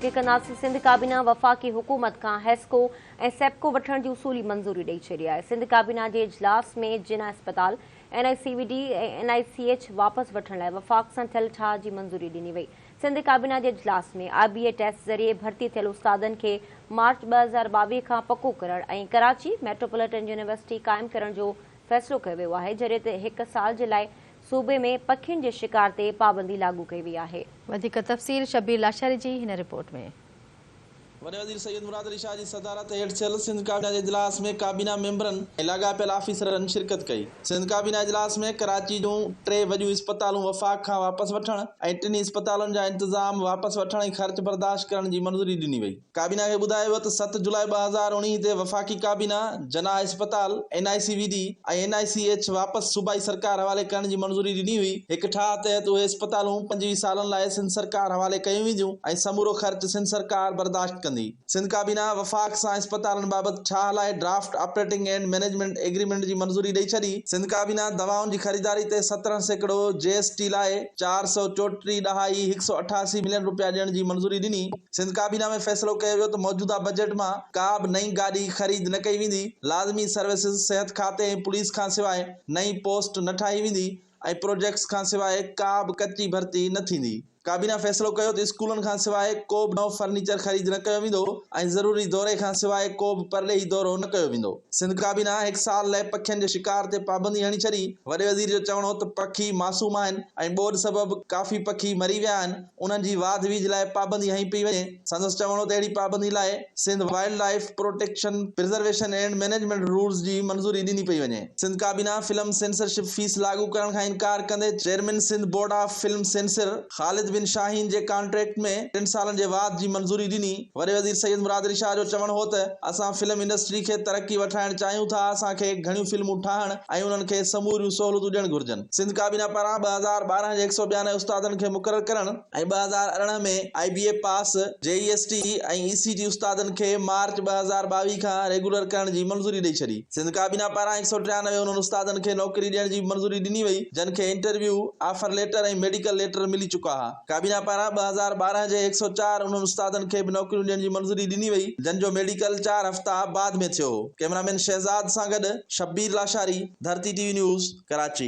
کي ڪنداسين، سنڌ ڪابينا وفاقي حڪومت کان حيسڪو ۽ سيپڪو وٺڻ جي اصولي منظوري ڏئي ڇڏي آهي، سنڌ ڪابينا جي اجلاس ۾ جناح اسپتال، N I C V D ۽ N I C H واپس وٺڻ لاء وفاق سان ٿيل ٺاهه جي منظوري ڏني وئي، سنڌ ڪابينا جي اجلاس ۾ آء بي اي ٽيسٽ ذريعي ڀرتي ٿيل استادن کي مارچ 2022 کان پڪو ڪرڻ ۽ ڪراچي ميٽروپوليٽن يونيورسٽي قائم ڪرڻ جو فيصلو ڪيو ويو آهي، جڏهن ته هڪ سال جي لاء صوبي ۾ پکين جي شڪار تي پابندي لاڳو ڪئي وئي آهي. وڌيڪ تفصيل شبير لاشاري جي هن رپورٽ ۾. وڏي وزير سيد مراد علي شاهه جي صدارت هيٺ ٿيل سنڌ ڪابينا جي اجلاس ۾ ڪابينا ميمبرن ۽ لاڳاپيل آفيسرن شرڪت ڪئي. سنڌ ڪابينا اجلاس ۾ ڪراچي جون ٽي وڏيون اسپتالون وفاق کان واپس وٺڻ ۽ ٽنهي اسپتالن جا انتظام واپس وٺڻ ۽ خرچ برداشت ڪرڻ جي منظوري ڏني وئي. ڪابينا کي ٻڌايو ويو ته 7 جولاء 2019 تي وفاقي ڪابينا جناح اسپتال، N I C V D ۽ N I C H واپس صوبائي سرڪار حوالي ڪرڻ جي منظوري ڏني هئي، هڪ ٺاهه تحت اهي اسپتالون 25 سالن لاء سنڌ سرڪار حوالي ڪيون وينديون ۽ سمورو خرچ سنڌ سرڪار برداشت ڪندي. سنڌ ڪابينا وفاق سان اسپتالن بابت ٺاهه لاء draft operating and management agreement جي منظوري ڏئي ڇڏي. سنڌ ڪابينا دوائن جي خريداري تي 17% جي ايس ٽي لاء 434 ڏهائي 188 ملين رپيا ڏيڻ جي منظوري ڏني. سنڌ ڪابينا ۾ فيصلو ڪيو ويو ته موجوده بجيٽ مان ڪا به نئين گاڏي خريد نه ڪئي ويندي، لازمي سروسز، صحت کاتي ۽ پوليس کانسواء نئين پوسٽ نه ٺاهي ويندي ۽ پروجيڪٽس کانسواء ڪا به ڪچي ڀرتي نه ٿيندي. ڪابينا فيصلو ڪيو ته اسڪولن کانسواء ڪو به نئون فرنيچر خريد نه ڪيو ويندو ۽ ضروري دوري کانسواء ڪو به پرڏيهي دورو نه ڪيو ويندو. سنڌ ڪابينا هڪ سال لاء پکين جي شڪار تي پابندي هڻي ڇڏي. وڏي وزير جو چوڻ هو ته پکي معصوم آهن ۽ ٻوڏ سبب ڪافي پکي مري ويا آهن، انهن جي واڌ ويجهه لاء پابندي هنئي پئي وڃي. سندس چوڻ هو ته اهڙي پابندي لاء Sindh wildlife protection, preservation and management rules جي منظوري ڏني پئي وڃي. سنڌ ڪابينا فلم سينسرشپ فيس لاڳو ڪرڻ کان انڪار ڪندي chairman Sindh board of film censor Khalid bin Shaheen جي ڪانٽريڪٽ ۾ ٽن سالن جي واڌ جي منظوري ڏني. وڏي وزير سيد مراد علي شاهه جو چوڻ هو ته اسان فلم انڊسٽري کي ترقي وٺرائڻ چاهيون ٿا، اسان کي گهڻيون فلمون ٺاهڻ ۽ انهن کي سموريون سهولتون ڏيڻ گهرجن. سنڌ ڪابينا پاران 2012 جي 192 استادن کي مقرر ڪرڻ ۽ 2018 ۾ آء بي اي پاس، جي اي ايس ٽي ۽ اي سي ٽي استادن کي مارچ 2022 کان ريگيولر ڪرڻ جي منظوري ڏئي ڇڏي. سنڌ ڪابينا پاران 193 انهن استادن کي نوڪري ڏيڻ جي منظوري ڏني وئي جن کي interview, offer letter ۽ medical letter ملي چڪا ها. ڪابينا پاران 2012 جي 104 انهن استادن کي به نوڪريون ڏيڻ جي منظوري ڏني وئي جن جو ميڊيڪل چار هفتا بعد ۾ ٿيو هو. ڪئميرامين شهزاد سان گڏ Shabbir Lashari, Dharti T V news, Karachi.